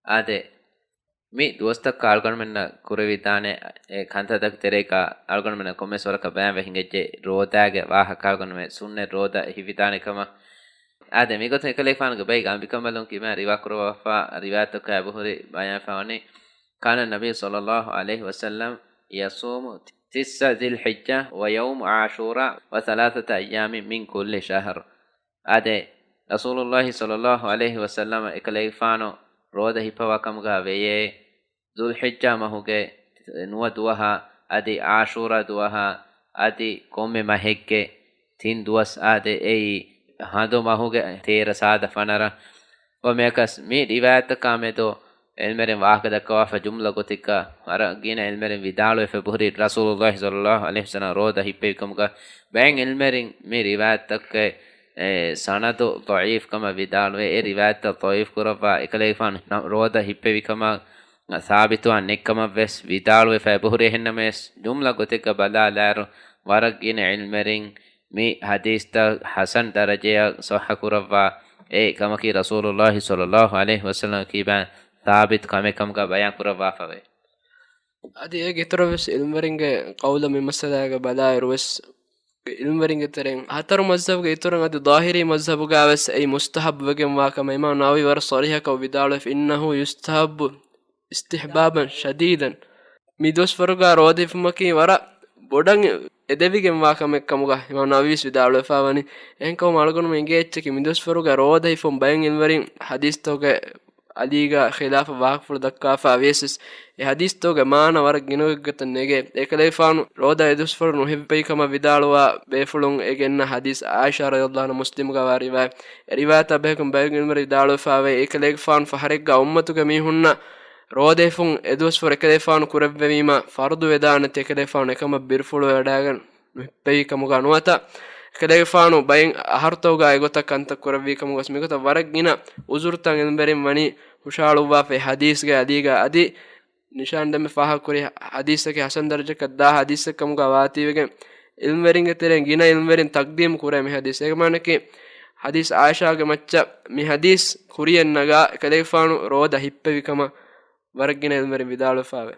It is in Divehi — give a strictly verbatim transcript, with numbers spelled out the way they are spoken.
އާދެ، މި ދުވަސްތަކަށް އަޅުގަނޑުމެންނަށް ކުރެވިދާނެ އެ ކަންތައްތަކުގެ ތެރޭގަ އަޅުގަނޑުމެންނަށް ކޮންމެސް ވަރަކަށް ބަޔާންވެ ހިނގައްޖެ ރޯދާގެ ވާހަކަ. އަޅުގަނޑުމެން ސުންނަތް ރޯދަ ހިފިދާނެ ކަމަށް. އާދެ، މިގޮތުން އެކަލޭގެފާނުގެ ބައި ގަނބިކަނބަލުން ކިބައިން ރިވާ ކުރައްވާފަ ރިވާޔަތްތަކާ އެބަހުރި ބަޔާންވެފަ ވަނީ، كان النبي صلى الله عليه وسلم يصوم تسع ذي الحجة ويوم عاشوراء وثلاثة أيام من كل شهر. އާދެ، ރަސޫލުﷲ ޞައްލަﷲ ޢަލައިހި ވަސައްލަމަ އެކަލޭގެފާނު ރޯދަ ހިއްޕަވާ ކަމުގަ ވެޔޭ، ޛުލްޙިއްޖާ މަހުގެ ނުވަ ދުވަހާ، އަދި ޢާޝޫރާ ދުވަހާ، އަދި ކޮންމެ މަހެއްގެ ތިން ދުވަސް އާދެ، އެއީ ހަނދު މަހުގެ ތޭރަ ސާދަ ފަނަރަ. ވަމެއަކަސް މި ރިވާޔަތްތަކާ މެދު ޢިލްމުވެރިން ވާހަކަ ދައްކަވާފަ ޖުމްލަ ގޮތެއްގަ ވަރަށް ގިނަ ޢިލްމުވެރިން ވިދާޅުވެފަ އެބަހުރި، ރަސޫލުﷲ ޞައްލަﷲ ޢަލައިހި ވަސައްލަމަ ރޯދަ ހިއްޕެވި ކަމުގަ. ބައެއް ޢިލްމުވެރިން މި ރިވާޔަތްތަކުގެ އެ ސަނަދު ޟަޢީފު ކަމަށް ވިދާޅުވޭ. އެ ރިވާޔަތްތައް ޟަޢީފު ކުރައްވާ އެކަލޭގެފާނު ނަ-، ރޯދަ ހިއްޕެވި ކަމަށް ސާބިތުވާން ނެތް ކަމަށް ވެސް ވިދާޅުވެފަ އެބަހުރި. އެހެންނަމަވެސް، ޖުމްލަ ގޮތެއްގަ ބަލާލާއިރު، ވަރަށް ގިނަ ޢިލްމުވެރިން މި ޙަދީޘްތައް ޙަސަން ދަރަޖަޔަށް ޞައްޙަ ކުރައްވާ އެއް ކަމަކީ، ރަސޫލުﷲ ޞައްލަﷲ ޢަލައިހި ވަސައްލަމަ ކިބައިން ސާބިތު ކަމެއް ކަމުގަ ބަޔާން ކުރައްވާފަވޭ. އަދި އޭގެ އިތުރަށް ވެސް ޢިލްމުވެރިންގެ ޤައުލަށް މި މައްސަލާގަ ބަލާއިރު ވެސް، ޢިލްމުވެރިންގެ ތެރެއިން ހަތަރު މަޒްހަބުގެ އިތުރަށް އަދި ޟާހިރީ މަޒްހަބުގަ ވެސް އެއީ މުސްތަޙައްބު ވެގެންވާ ކަމެއް. އިމާމް ނަވަވީ ވަރަށް ޞަރީޙަކޮށް ވިދާޅުވެފަ، إنه يستحب استحبابا شديدا. މި ދުވަސްވަރުގަ ރޯދަ ހިފުމަކީ ވަރަށް ބޮޑަށް އެދެވިގެންވާ ކަމެއް ކަމުގަ އިމާމް ނަވަވީ ވިދާޅުވެފަ ވަނީ. އެހެންކަމުން އަޅުގަނޑުމެން އެނގޭ އެއްޗަކީ، މި ދުވަސްވަރުގަ ރޯދަ ހިފުން ބައެއް ޢިލްމުވެރިން ޙަދީޘްތަކުގެ އަލީގަ ޚިލާފަށް ވާހަކަފުޅު ދައްކާފަ އަވިޔަސް، އެ ޙަދީޘްތަކުގެ މާނަ ވަރަށް ގިނަގޮތްގޮތަށް ނެގޭ. އެކަލޭގެފާނު ރޯދަ އެދުވަސްވަރު ނުހިއްޕެވި ކަމަށް ވިދާޅުވާ ބޭފުޅުން އެ ގެންނަ ޙަދީޘް ޢާއިޝާ ރަޟިޔަﷲ ޢަންހާ މުސްލިމުގަ ވާ ރިވާޔަތް. އެ ރިވާޔަތާ ބެހޭގޮތުން ބައެއް ޢިލްމުވެރިން ވިދާޅުވެފަ ވޭ، އެކަލޭގެފާނު ފަހަރެއްގަ އުއްމަތުގެ މީހުންނަށް ރޯދަ ހިފުން އެދުވަސްވަރު އެކަލޭގެފާނު ކުރެއްވެވީމަ، ފަރުޟު ވެދާނެތީ އެކަލޭގެފާނު އެކަމަށް ބިރުފުޅުވެވަޑައިގެން ނުހިއްޕެވި ކަމުގަ ނުވަތަ، އެކަލޭގެފާނު ބައެއް އަހަރުތަކުގަ އެގޮތަށް ކަންތައް ކުރެއްވީ ކަމުގަ ވެސް މިގޮތަށް ވަރަށް ގިނަ ޢުޛުރުތައް ޢިލްމުވެރިން ވަނީ ހުށަހަޅުއްވާފައި ޙަދީޘްގެ އަލީގަ އަދި ނިޝާން ދެމެ ފާހަގަކުރި ޙަދީޘްއަކީ ޙަސަން ދަރަޖައަކަށް ދާ ޙަދީޘެއް ކަމުގަ ވާތީވެގެން، ޢިލްމުވެރިންގެ ތެރެއިން ގިނަ ޢިލްމުވެރިން ތަޤްދީމު ކުރޭ މި ޙަދީޘް. އޭގެ މާނައަކީ، ޙަދީޘް ޢާއިޝާގެ މައްޗަށް މި ޙަދީޘް ކުރިޔަށް ނަގާ އެކަލޭގެފާނު ރޯދަ ހިއްޕެވި ކަމަށް ވަރަށް ގިނަ ޢިލްމުވެރިން ވިދާޅުވެފަ ވޭ.